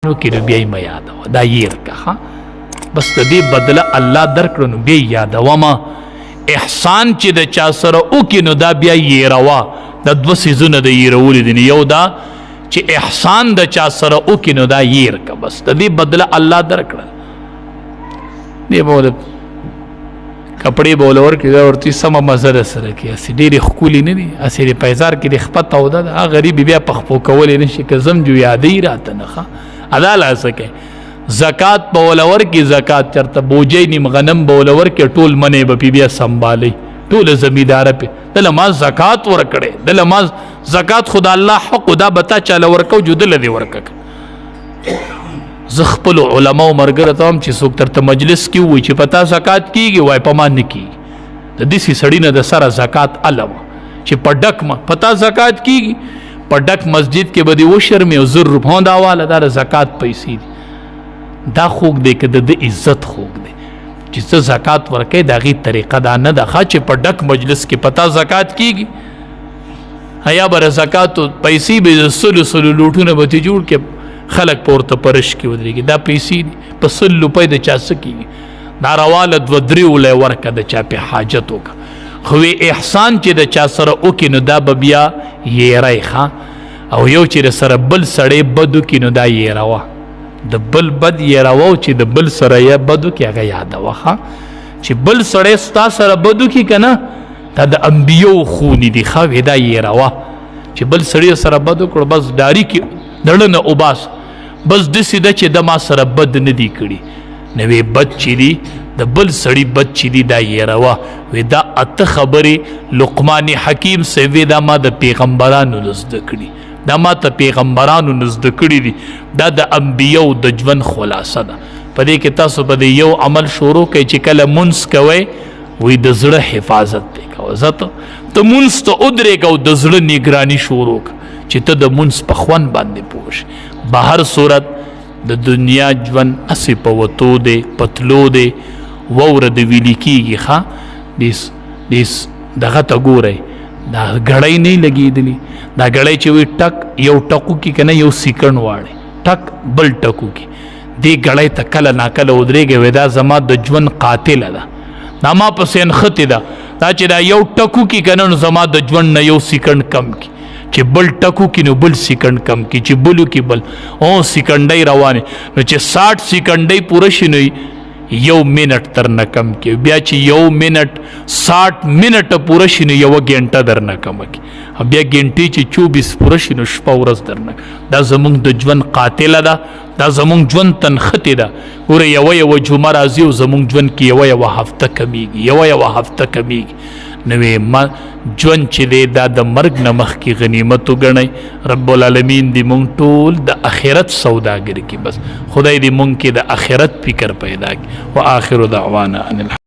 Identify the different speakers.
Speaker 1: نو کې نو بیا یې مه یادوه، دا یې ورکه. ښه، بس د دې بدله الله درکړه نو بیا یې یادوه ما. احسان چې د چا سره وکړي نو دا بیا یېروه. دا دوه څیزونه د یېرولو دي. یو دا چې احسان د چا سره وکړي نو دا یې ورکه، بس د دې بدله الله درکړه. دې به ول کپڑے به ول ورکړي، دا ورته سمه مزه ده سره کې، هسې ډېرې ښکلې نه دي، هسې د پیزار کې د خپه توده ده، هغه غریب بیا په خپو کولی نه شي، که زم جو یادوي راته نه. ښه، ادا لا څه کوي؟ زکات به ول ورکړي، زکات چېرته بوجۍ نیم غنم به ول ورکړي، ټول منی به پې بیا سنبالوي، ټوله زمینداره پې. دله ما زکات ورکړی، دله ما زکات خو د الله حق، دا به تا چاله ورکو جو دله دې ورکړه. زه خپل علماو مرګره ته هم چې څوک درته مجلس کې ووایي چې په تا زکات کیږي، وای په ما نه کیږي. د داسې سړي نه د سره زکات الوه چې په ډک ما په تا زکات کیږي، په ډک مسجد کې به دې وشرمې او 1000 روپۍ دا واله، دا د زکات پیسې دي. دا خوږ دی که د ده عزت خوږ دی چې ته زکات ورکوې؟ د هغې طریقه دا نه ده ښه چې په ډک مجلس کې په تا زکات کیږي. حیا به د زکاتو پیسې به د سلو سلو لوټونه به ترې جوړ کړي، خلک پورته پرش کې ودرېږي. دا پیسې دي، په 100 روپۍ د چا څه کېږي؟ دا رواله دوه درې ولې ورکه، د چا په حاجت وکړه. خو احسان چې د چا سره وکړي نو دا به بیا یېری. ښه، او یو چې د سره بل سړی بد وکړي نو دا یېروه، د بل بد یېروه، چې د بل سره یې بد وکړي هغه یادوه. ښه، چې بل سړی ستا سره بد وکړي که نه، دا د انبیو خونې دي. ښه، وې دا یېروه چې بل سړی سره بد وکړو، بس ډاري کې دړنه وباس، بس داسې ده چې د ما سره بد نه دي کړي. نو وی بد چې دي، د بل سړي بد چې دي، دا یېروه. وی دا اته خبرې لقمان حکیم صاحب وی دا ما د پیغمبرانو نه زده کړي، دا ما ته پیغمبرانو نه زده کړي دي. دا د انبیو د ژوند خلاصه ده. په دې کې تاسو په دې یو عمل شروع کړئ چې کله مونځ کوئ، وی د زړه حفاظت دی کوه. زه ته مونځ ته ودرېږه او د زړه نگرانی شروع کړه چې ته د مونځ په خوند باندې پوه شې. به هر صورت د دنیا ژوند هسې په وتو دی، په تلو دی، واوره د ویلي کېږي. ښه، دیس دغه ته ګورئ، دا ګړۍ نه لګېدلې، دا ګړۍ چې وي ټک یو ټکو کې که نه یو سیکنډ واړی، ټک بل ټکو کې، دې ګړۍ ته کله ناکله ودرېږي، وی دا زما د ژوند قاتله ده، دا ما پسې نښتې ده. دا چې دا یو ټکو کې که نه نو زما د ژوند نه یو سیکنډ کم کی، چې بل ټکو کې نو بل سیکنډ کم کی، چې بلو کې بل او سیکنډۍ روانې، نو چې 60 سیکنډۍ پوره شي نو یو منټ تر نه کم کی، بیا چې یو منټ 60 منټ پوره شي نو یو ګنټه در نه کم کی، بیا ګنټې چې 24 پوره شي نو شپه ورځ در نه. دا زمونږ د ژوند قاتله ده، دا زمونږ ژوند تنختې ده. ګوره، یوه یوه جمعه راځي او زمونږ ژوند کې یوه یوه هفته کمیږي، یوه یوه هفته کمیږي. نو ما ژوند چې دی دا د مرګ نه مخکې غنیمت وګڼئ. رب العالمین دې مونږ ټول د اخرت سوداګر کی. بس خدای دې مونږ کې د اخرت فکر پیدا کړي. واخر دعوانا ان الحمد.